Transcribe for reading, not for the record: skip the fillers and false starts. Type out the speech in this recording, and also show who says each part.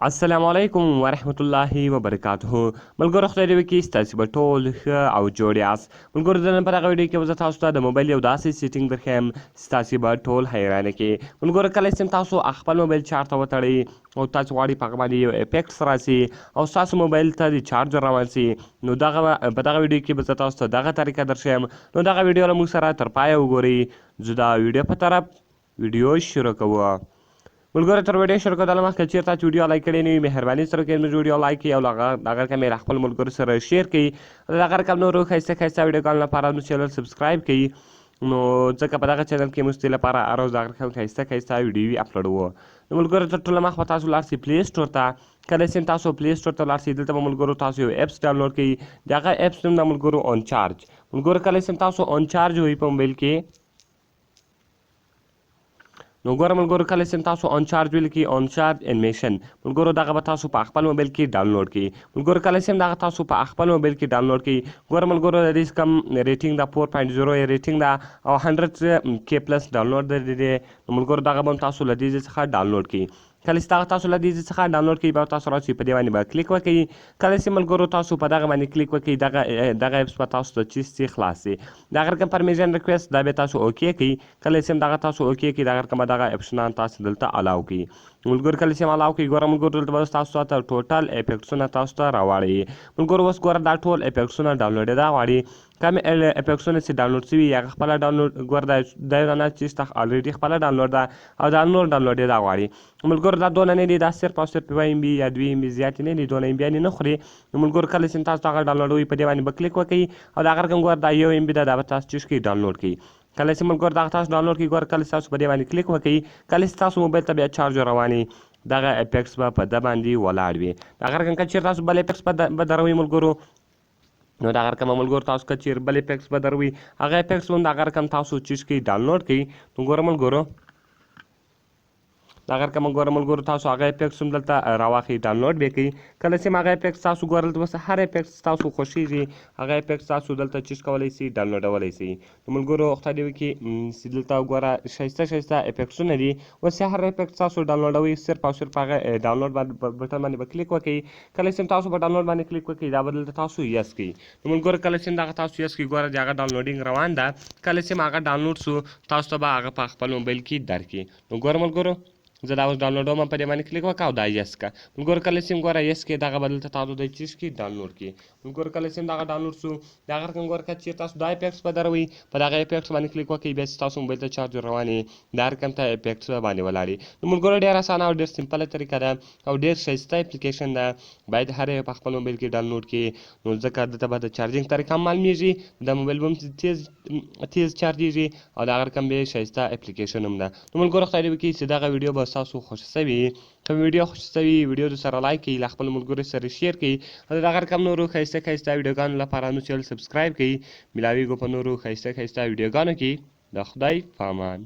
Speaker 1: السلام علیکم ورحمت الله وبرکاته. ملګرو، خدای دې وکړي ستاسو به ټول ښه او جوړ یاست. ملګرو، د نن په دغه ویډیو کې به زه تاسو ته د موبایل یو داسې setting درښیم چې تاسو به ټول حیرانه کړي. ملګرو، کله چې تاسو خپل موبایل چارج ته وتړئ او تاسو غواړئ په هغه باندې یو effects راسي او ستاسو موبایل ته د چارجر روان سي، نو دغه په دغه ویډیو کې به زه تاسو ته دغه طریقه درښیم. نو دغه ویډیو له موږ سره تر پایه وګورئ. زه دا ویډیو په طرف ویډیو شروع کوو. ملګرو، تر ویډیو شروع کولو مخکې چیرته چې ویډیو like کړی نه وي، مهرباني سره وکړئ زموږ ویډیو like کړئ او له هغه رقم یې له خپلو ملګرو سره share کړئ او د هغه رقم نورو ښایسته ښایسته ویډیوګانو لپاره زموږ channel subscribe کړئ، نو ځکه په دغه channel کې موږ ستاسو لپاره هره ورځ دغه رقم ښایسته ښایسته ویډیوې اپلوډوو. نو ملګرو، تر ټولو مخ به تاسو لاړ سئ Play Store ته. کله چې تاسو Play Store ته لاړ سئ، دلته به ملګرو تاسو یو apps download کړئ. د هغه apps نوم د ملګرو On Charge. ملګرو، کله چې تاسو On Charge وئ په موبایل کې، نو ګوره ملګرو، کله چې تاسو On Charge ولیکئ، On Charge animation، ملګرو، دغه به تاسو په خپل موبایل کې ډاونلوډ کړئ. ملګرو، کله چې دغه تاسو په خپل موبایل کې ډاونلوډ کړئ، ګوره ملګرو، د دې کم rating ده، 4.0 rating ده او 100 K plus download ده دې. نو ملګرو، دغه به تاسو له دې څخه ډاونلوډ کړئ. کله چې دغه تاسو له دې څخه ډاونلوډ کړئ، بیا تاسو راشئ په دې باندې به کلیک وکړئ. کله چې ملګرو تاسو په دغه باندې کلیک وکړئ، دغه apps به تاسو ته چیز چې خلاص شي. دغه رقم permission request دا به تاسو okay کړئ. کله چې دغه تاسو okay کړئ، دغه رقم دغه اپشنان تاسو دلته allow کړئ. ملګرو، کله چې allow کړئ، ګوره ملګرو، دلته به تاسو ته total effects ونه تاسو ته راواړي. ملګرو، اوس ګوره دا ټول effects ونه ډاونلوډ دا غواړي. کم effects ونه چې ډاونلوډ شوي هغه خپله ډاونلوډ، ګوره دا یو دانه چې شته already خپله ډاونلوډ ده او دا نور ډاونلوډ دا غواړي. ملګرو، دا دونه نه دي، دا صرف او صرف 1 MB یا 2 MB زیاتې نه دي، دونه MB یانې نه خوري. نو ملګرو، کله چې تاسو هغه ډاونلوډوئ، په دې باندې به کلیک وکړئ او دا رقم ګوره دا 1 MB ده، دا به تاسو چیش کړئ، ډاونلوډ کړئ. کله چې ملګرو دغه تاسو ډاونلوډ کړئ، ګوره کله چې تاسو په دې باندې کلیک وکړئ، کله چې تاسو موبایل ته بیا چارج رواني، دغه effects به په ده باندې ولاړ وي. دغه رقم که چېرې تاسو بل effects به دروئ ملګرو، نو دغه رقم ملګرو تاسو که چېرې بل effects به دروئ، هغه effects هم دغه رقم تاسو چیش کړئ، ډاونلوډ کړئ. نو ګوره ملګرو، دغه رقم ګوره ملګرو، تاسو هغه effects هم دلته راواخلئ، ډاونلوډ به کړئ. کله چې هغه effects تاسو ګورل، اوس هر effects تاسو خوښیږي، هغه effects تاسو دلته چیش کولی سئ، ډاونلوډولی سئ. نو ملګرو، خدای دې وکړي چې دلته ګوره ښایسته ښایسته effects ونه دي. اوس هر effect تاسو ډاونلوډوئ، صرف او صرف هغه ډاونلوډ باندې button باندې به کلیک وکړئ. کله چې تاسو په ډاونلوډ باندې کلیک وکړئ، دا به دلته تاسو yes کړئ. نو ملګرو، کله چې دغه تاسو yes کړئ، ګوره د هغه downloading روان ده. کله چې هغه ډاونلوډ سو، تاسو ته به هغه په خپل موبایل کې درکړي. نو ګوره ملګرو، زه دا اوس ډاونلوډوم، په دې باندې کلیک وکړه او دا yes که. ملګرو، کله چې ګوره yes کې، دغه به دلته تاسو د چیز کې ډاونلوډ کړي. ملګرو، کله چې دغه ډاونلوډ سو، دغه رقم ګوره که چیرې تاسو دا effects به دروئ، په دغه effects باندې کلیک وکړئ، بیا چې تاسو موبایل ته چارج روانې، دا رقم ته effects باندې ولاړې. نو ملګرو، ډېره اسانه او ډېر simple طریقه ده او ډېر ښایسته اپلیکیشن ده، باید هر یو په خپل موبایل کې ډاونلوډ کړي. نو ځکه دلته به د charging طریقه هم معلومیږي، د موبایل به هم تیز تیز چارجیږي او دغه رقم به ښایسته اپلیکیشن هم ده. نو ملګرو، خدای دې وکړي چې دغه ویډیو به ستاسو خوښه سوي. که ویډیو خوښه سوي، ویډیو در سره like کړئ، له خپلو ملګرو سره share کړئ او د دغه رقم نورو ښایسته ښایسته ویډیوګانو لپاره نو channel subscribe کړئ. ملاویږو په نورو ښایسته ښایسته ویډیوګانو کې. د خدای په امان.